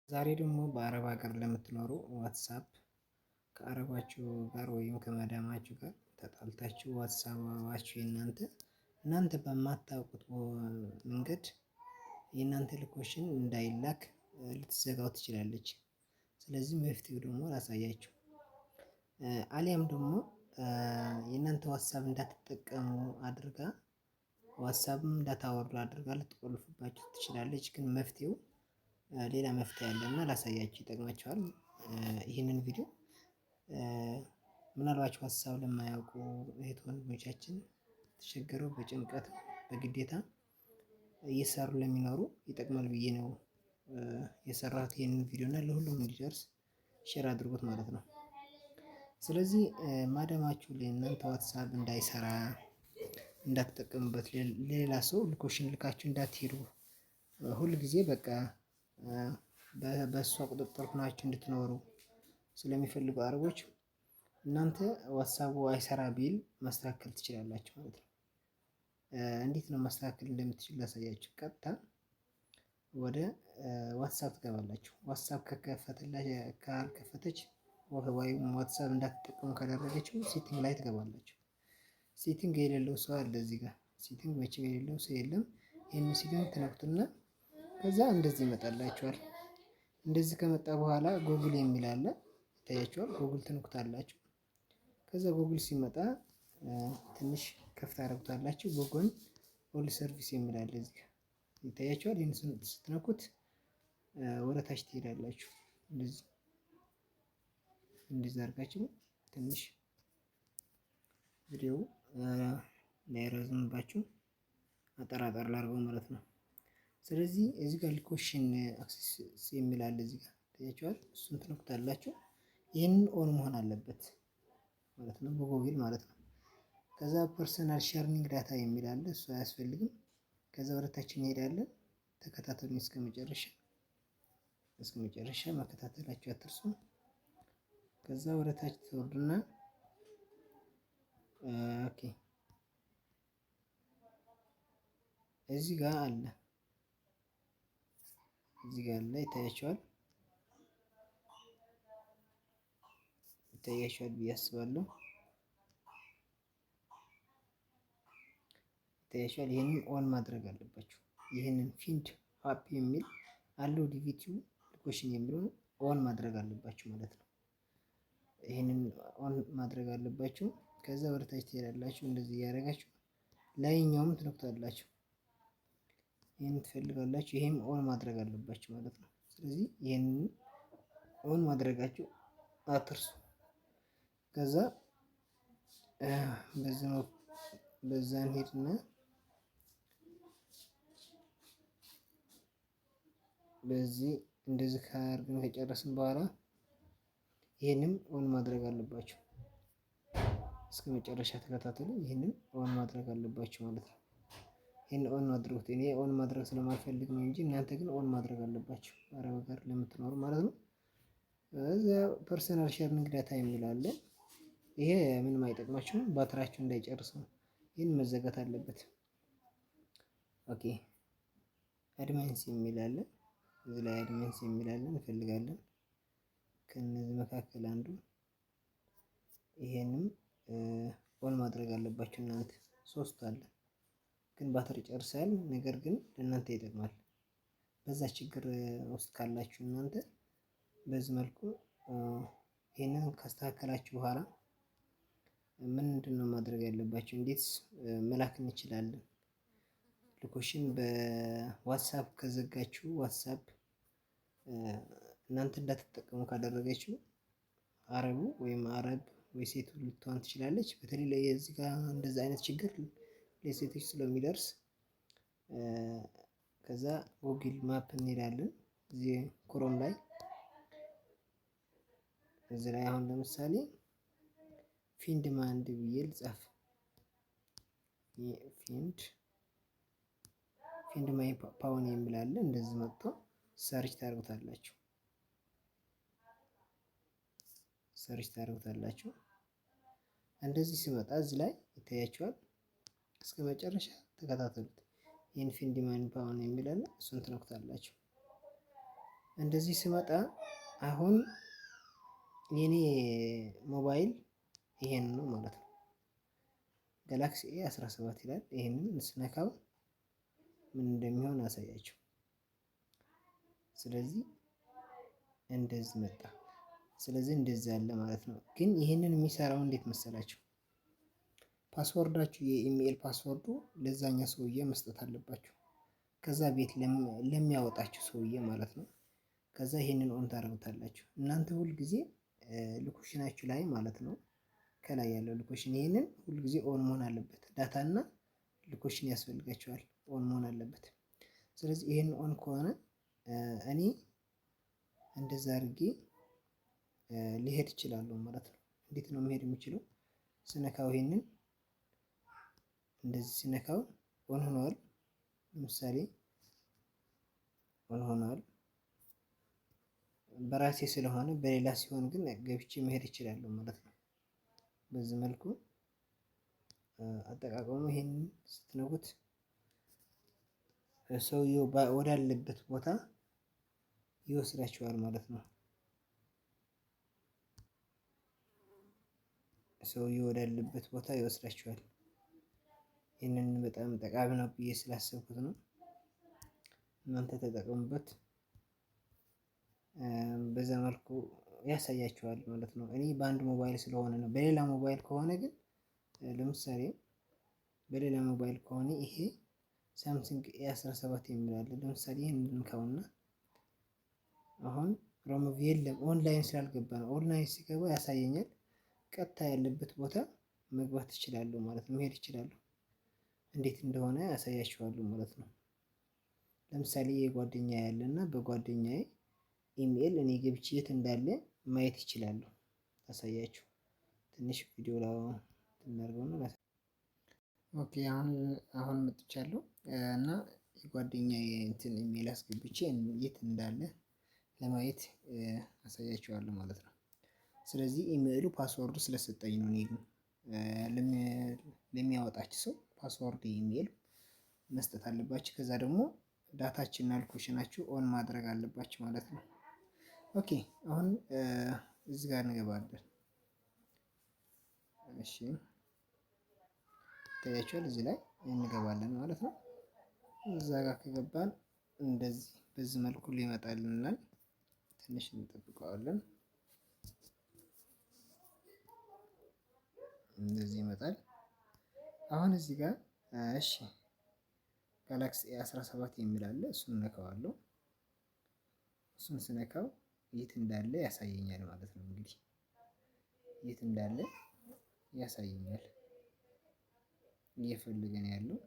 ዛሬ ደግሞ በአረብ ሀገር ለምትኖሩ ዋትሳፕ ከአረባችሁ ጋር ወይም ከመዳማችሁ ጋር ተጣልታችሁ ዋትሳፓችሁ የእናንተ እናንተ በማታውቁት መንገድ የእናንተ location እንዳይላክ ልትዘጋው ትችላለች። ስለዚህ መፍትሄው ደግሞ ላሳያችሁ። አሊያም ደግሞ የእናንተ ዋትሳፕ እንዳትጠቀሙ አድርጋ ዋትሳፕም እንዳታወርዱ አድርጋ ልትቆልፍባችሁ ትችላለች። ግን መፍትሄው ሌላ መፍትሄ አለ እና ላሳያችሁ፣ ይጠቅማችኋል። ይህንን ቪዲዮ ምናልባት ዋትሳፕ ለማያውቁ እህት ወንድሞቻችን ተቸግረው በጭንቀት በግዴታ እየሰሩ ለሚኖሩ ይጠቅማል ብዬ ነው የሰራሁት ይህንን ቪዲዮ እና ለሁሉም እንዲደርስ share አድርጉት ማለት ነው። ስለዚህ ማዳማችሁ ለእናንተ ዋትሳፕ እንዳይሰራ እንዳትጠቀሙበት፣ ሌላ ሰው location ልካችሁ እንዳትሄዱ፣ ሁል ጊዜ በቃ በእሷ ቁጥጥር ሆናችሁ እንድትኖሩ ስለሚፈልጉ አረቦች እናንተ ዋትሳፑ አይሰራ ቢል ማስተካከል ትችላላችሁ ማለት ነው። እንዴት ነው ማስተካከል እንደምትችል ላሳያችሁ። ቀጥታ ወደ ዋትሳፕ ትገባላችሁ። ዋትሳፕ ካልከፈተች ወይም ዋትሳፕ እንዳትጠቀሙ ካደረገችው setting ላይ ትገባላችሁ። Setting የሌለው ሰው አለ እዚህ ጋር፣ setting መቼም የሌለው ሰው የለም። ይህን setting ትነኩትና ከዛ እንደዚህ ይመጣላችኋል። እንደዚህ ከመጣ በኋላ ጎግል የሚል አለ፣ ይታያችኋል። ጎግል ትነኩታላችሁ። ከዛ ጎግል ሲመጣ ትንሽ ከፍ ታደርጉታላችሁ። በጎን all service የሚል አለ እዚህ ጋር ይታያችኋል። ይህን ስትነኩት ወደ ታች ትሄዳላችሁ። እንደዚህ እንደዚህ አድርጋችሁ ትንሽ ቪዲዮው እንዳይረዝምባችሁ አጠር አጠር ላድርገው ማለት ነው። ስለዚህ እዚህ ጋር location access የሚል አለ እዚህ ጋር ይታያችኋል። እሱን ትነኩታላችሁ። ይህንን on መሆን አለበት ማለት ነው፣ በጎግል ማለት ነው። ከዛ personal sharing data የሚል አለ፣ እሱ አያስፈልግም። ከዛ ወደታች እንሄዳለን። ተከታተሉኝ እስከ መጨረሻ፣ እስከ መጨረሻ መከታተላችሁ አትርሱ። ከዛ ወደታች ትወርዱና okay እዚህ ጋር አለ፣ እዚህ ጋር አለ፣ ይታያችኋል፣ ይታያችኋል ብዬ አስባለሁ። ይታያችኋል። ይህንን on ማድረግ አለባችሁ። ይህንን find app የሚል allow device location የሚለውን on ማድረግ አለባችሁ ማለት ነው። ይህንን on ማድረግ አለባችሁ። ከዛ ወደታች ትሄዳላችሁ። እንደዚህ እያደረጋችሁ ላይኛውም ትነኩታላችሁ። ይህን ትፈልጋላችሁ። ይሄም on ማድረግ አለባችሁ ማለት ነው። ስለዚህ ይህንን on ማድረጋችሁ አትርሱ። ከዛ በዛ እንሄድና በዚህ እንደዚህ ካርግን ከጨረስን በኋላ ይህንም on ማድረግ አለባችሁ። እስከ መጨረሻ ተከታተሉ። ይህንን on ማድረግ አለባችሁ ማለት ነው። ይህን on አድርጉት። እኔ on ማድረግ ስለማልፈልግ ነው እንጂ እናንተ ግን on ማድረግ አለባችሁ፣ አረብ ሀገር ለምትኖሩ ማለት ነው። እዛ personal sharing data የሚል አለ። ይሄ ምንም አይጠቅማችሁም፣ ባትራችሁ እንዳይጨርስ ነው። ይህን መዘጋት አለበት። Okay admins የሚል አለ። እዚህ ላይ admins የሚል አለ እንፈልጋለን። ከነዚህ መካከል አንዱ ይሄንም on ማድረግ አለባችሁ እናንተ። ሶስቱ አለ ግን ባትሪ ጨርሳል። ነገር ግን ለእናንተ ይጠቅማል። በዛ ችግር ውስጥ ካላችሁ እናንተ በዚህ መልኩ ይህንን ካስተካከላችሁ በኋላ ምንድን ነው ማድረግ ያለባችሁ? እንዴት መላክ እንችላለን? Location በዋትሳፕ ከዘጋችሁ፣ ዋትሳፕ እናንተ እንዳትጠቀሙ ካደረገችው አረቡ ወይም አረብ ወይ ሴቱ ልትሆን ትችላለች። በተለይ የዚህ ጋር እንደዚህ አይነት ችግር ለሴቶች ስለሚደርስ ከዛ Google Map እንሄዳለን። እዚህ Chrome ላይ፣ እዚህ ላይ አሁን ለምሳሌ find my ብዬ ልጻፍ። Find my phone የሚል አለ። እንደዚህ መጥቶ search ታደርጉታላችሁ። Search ታደርጉታላችሁ። እንደዚህ ሲመጣ እዚህ ላይ ይታያችኋል። እስከ መጨረሻ ተከታተሉት። ይህን find my phone የሚል አለ፣ እሱን ትነኩታላችሁ። እንደዚህ ስመጣ አሁን የኔ ሞባይል ይሄን ነው ማለት ነው። Galaxy A 17 ይላል። ይሄንን ስነካው ምን እንደሚሆን አሳያችሁ። ስለዚህ እንደዚህ መጣ። ስለዚህ እንደዚህ ያለ ማለት ነው። ግን ይሄንን የሚሰራው እንዴት መሰላችሁ? Password ኣችሁ የ email password ኡ ለዛኛ ሰውዬ መስጠት አለባችሁ። ከዛ ቤት ለሚያወጣችሁ ሰውዬ ማለት ነው። ከዛ ይሄንን on ታደርጉታላችሁ። እናንተ ሁል ጊዜ location ኣችሁ ላይ ማለት ነው፣ ከላይ ያለው location ይሄንን ሁል ጊዜ on መሆን አለበት። Data እና location ያስፈልጋቸዋል፣ on መሆን አለበት። ስለዚህ ይሄንን on ከሆነ እኔ እንደዛ አድርጌ ሊሄድ እችላለሁ ማለት ነው። እንዴት ነው መሄድ የሚችለው? ስነካው ይሄንን እንደዚህ ስነካው on ሆኗል። ለምሳሌ on ሆኗል። በራሴ ስለሆነ፣ በሌላ ሲሆን ግን ገብቼ መሄድ እችላለሁ ማለት ነው። በዚህ መልኩ አጠቃቀሙ ይሄንን ስትነኩት ሰውየው ወዳለበት ቦታ ይወስዳችኋል ማለት ነው። ሰውየው ወዳለበት ቦታ ይወስዳችኋል። ይህንን በጣም ጠቃሚ ነው ብዬ ስላሰብኩት ነው። እናንተ ተጠቀሙበት። በዛ መልኩ ያሳያችኋል ማለት ነው። እኔ በአንድ ሞባይል ስለሆነ ነው። በሌላ ሞባይል ከሆነ ግን፣ ለምሳሌ በሌላ ሞባይል ከሆነ ይሄ Samsung A 17 የሚል አለ። ለምሳሌ ይህን እንካውና አሁን ሮሞቭ የለም፣ ኦንላይን ስላልገባ ነው። ኦንላይን ሲገባ ያሳየኛል። ቀጥታ ያለበት ቦታ መግባት እችላለሁ ማለት ነው። መሄድ እችላለሁ። እንዴት እንደሆነ ያሳያችኋለሁ ማለት ነው። ለምሳሌ የጓደኛ ያለ እና በጓደኛዬ ኢሜል እኔ ገብቼ የት እንዳለ ማየት እችላለሁ። አሳያችሁ ትንሽ ቪዲዮ እናድርገውና፣ okay፣ አሁን አሁን መጥቻለሁ እና የጓደኛዬ እንትን ኢሜል አስገብቼ የት እንዳለ ለማየት አሳያችኋለሁ ማለት ነው። ስለዚህ email ኡ password ኡ ስለሰጠኝ ነው። እኔ ግን ለሚያወጣችሁ ሰው password email መስጠት አለባችሁ። ከዛ ደግሞ data ችንና location ኣችሁ on ማድረግ አለባችሁ ማለት ነው። Okay፣ አሁን እዚህ ጋር እንገባለን። እሺ፣ ይታያችኋል። እዚህ ላይ እንገባለን ማለት ነው። እዛ ጋር ከገባን እንደዚህ በዚህ መልኩ ሊመጣልናል። ትንሽ እንጠብቀዋለን። እንደዚህ ይመጣል። አሁን እዚህ ጋር እሺ Galaxy A 17 የሚል አለ። እሱን ነካዋለሁ። እሱን ስነካው የት እንዳለ ያሳየኛል ማለት ነው። እንግዲህ የት እንዳለ ያሳየኛል። እየፈለገ ነው ያለው።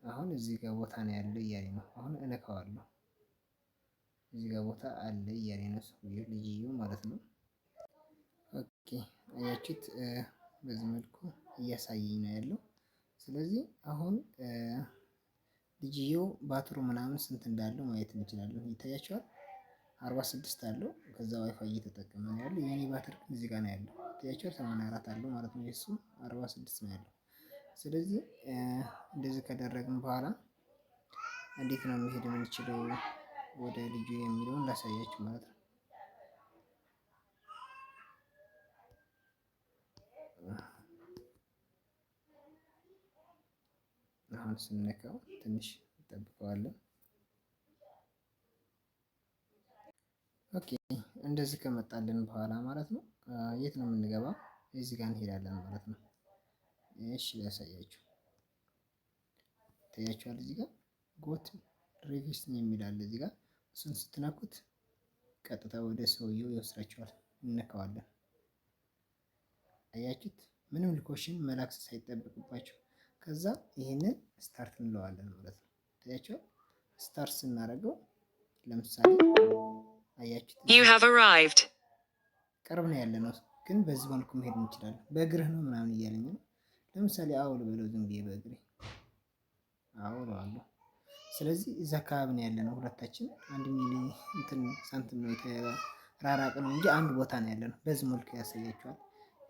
አሁን እዚህ ጋር ቦታ ነው ያለው እያለኝ ነው። አሁን እነካዋለሁ። እዚህ ጋር ቦታ አለ እያለኝ ነው ሰውዬው፣ ልጅየው ማለት ነው። Okay፣ አያችሁት? በዚህ መልኩ እያሳየኝ ነው ያለው። ስለዚህ አሁን ልጅየው ባትሩ ምናምን ስንት እንዳለው ማየት እንችላለን። ይታያችኋል። 46 አለው። ከዛ ዋይፋይ እየተጠቀመ ነው ያለው። የኔ ባትሪ ግን እዚህ ጋር ነው ያለው። ይታያችኋል። 84 አለው ማለት ነው። የሱ 46 ነው ያለው። ስለዚህ እንደዚህ ካደረግን በኋላ እንዴት ነው መሄድ የምንችለው ወደ ልጁ የሚለውን ላሳያችሁ ማለት ነው። አሁን ስንነካው ትንሽ እንጠብቀዋለን። Okay፣ እንደዚህ ከመጣልን በኋላ ማለት ነው የት ነው የምንገባው? እዚህ ጋር እንሄዳለን ማለት ነው። እሺ፣ ላሳያችሁ። ይታያችኋል። እዚህ ጋር got direction የሚል አለ እዚህ ጋር። እሱን ስትነኩት ቀጥታ ወደ ሰውየው ይወስዳችኋል። እንነካዋለን። አያችሁት? ምንም location መላክ ሳይጠበቅባችሁ ከዛ ይህንን start እንለዋለን ማለት ነው። ታያችኋል። Start ስናደርገው ለምሳሌ አያችሁት? You have arrived. ቅርብ ነው ያለ ነው፣ ግን በዚህ መልኩ መሄድ እንችላለን። በእግርህ ነው ምናምን እያለኝ ነው። ለምሳሌ አዎ ልበለው፣ ዝም ብዬ በእግሬ አዎ እለዋለሁ። ስለዚህ እዛ አካባቢ ነው ያለ ነው። ሁለታችን 1 ሚሊ እንትን ሳንቲም ነው የተራራቅ ነው እንጂ አንድ ቦታ ነው ያለ ነው። በዚህ መልኩ ያሳያችኋል።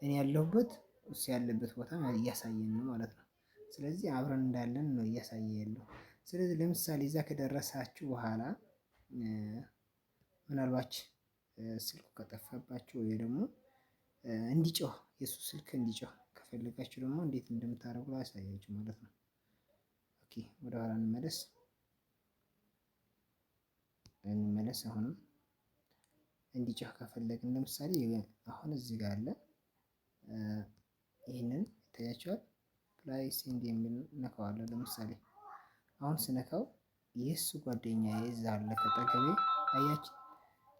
እኔ ያለሁበት እሱ ያለበት ቦታ እያሳየን ነው ማለት ነው። ስለዚህ አብረን እንዳለን ነው እያሳየ ያለው። ስለዚህ ለምሳሌ እዛ ከደረሳችሁ በኋላ ምናልባት ስልኩ ከጠፋባችሁ ወይ ደግሞ እንዲጮህ፣ የእሱ ስልክ እንዲጮህ ከፈለጋችሁ ደግሞ እንዴት እንደምታደርጉ ላሳያችሁ ማለት ነው። Okay፣ ወደ ኋላ እንመለስ እንመለስ። አሁንም እንዲጮህ ከፈለግን ለምሳሌ አሁን እዚህ ጋር አለ፣ ይህንን ይታያቸዋል። Play send የሚል ነካዋለሁ። ለምሳሌ አሁን ስነካው የእሱ ጓደኛ እዛ አለ ከጠገቤ፣ አያችሁ፣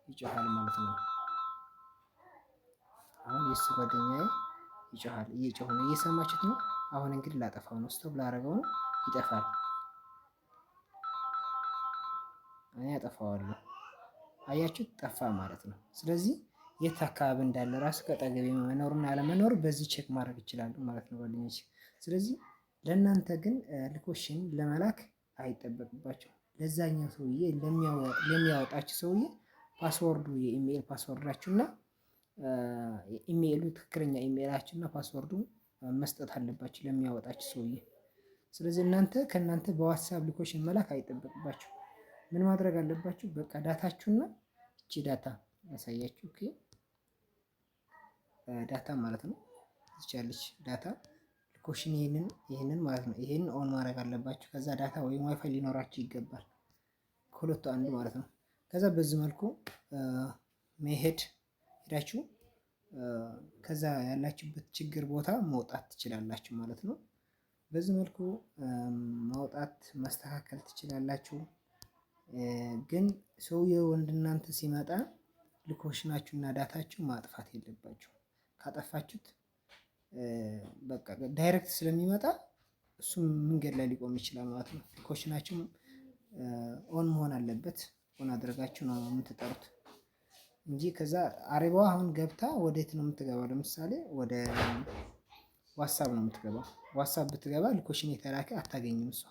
ይጮሃል ማለት ነው። አሁን የእሱ ጓደኛዬ ይጮሃል፣ እየጮህ ነው፣ እየሰማችሁት ነው። አሁን እንግዲህ ላጠፋው ነው፣ stop ላደርገው ነው፣ ይጠፋል። እኔ አጠፋዋለሁ። አያችሁት፣ ጠፋ ማለት ነው። ስለዚህ የት አካባቢ እንዳለ ራሱ ከጠገቤ መኖርና አለመኖር በዚህ check ማድረግ ይችላሉ ማለት ነው ጓደኞች። ስለዚህ ለእናንተ ግን location ለመላክ አይጠበቅባቸው። ለዛኛው ሰውዬ፣ ለሚያወጣችሁ ሰውዬ password ኡ፣ የኢሜይል password ኣችሁና ኢሜይሉ፣ ትክክለኛ ኢሜይላችሁና password ኡ መስጠት አለባችሁ ለሚያወጣችሁ ሰውዬ። ስለዚህ እናንተ ከእናንተ በዋትሳፕ location መላክ አይጠበቅባችሁ። ምን ማድረግ አለባችሁ? በቃ data ችሁና እቺ data ያሳያችሁ። Okay፣ data ማለት ነው። እቺ ያለች data location ይህንን ማለት ነው። ይህንን on ማድረግ አለባችሁ። ከዛ data ወይም ዋይፋይ ሊኖራችሁ ይገባል። ከሁለቱ አንዱ ማለት ነው። ከዛ በዚህ መልኩ መሄድ ሄዳችሁ ከዛ ያላችሁበት ችግር ቦታ መውጣት ትችላላችሁ ማለት ነው። በዚህ መልኩ ማውጣት ማስተካከል ትችላላችሁ። ግን ሰውየው ወደ እናንተ ሲመጣ location ኣችሁና data ችሁ ማጥፋት የለባችሁ። ካጠፋችሁት በቃ direct ስለሚመጣ እሱም መንገድ ላይ ሊቆም ይችላል ማለት ነው። Location ኣችሁም on መሆን አለበት። On አድርጋችሁ ነው የምትጠሩት እንጂ ከዛ አሬባዋ አሁን ገብታ ወዴት ነው የምትገባው? ለምሳሌ ወደ ዋትሳፕ ነው የምትገባው። ዋትሳፕ ብትገባ location የተላከ አታገኝም እሷ።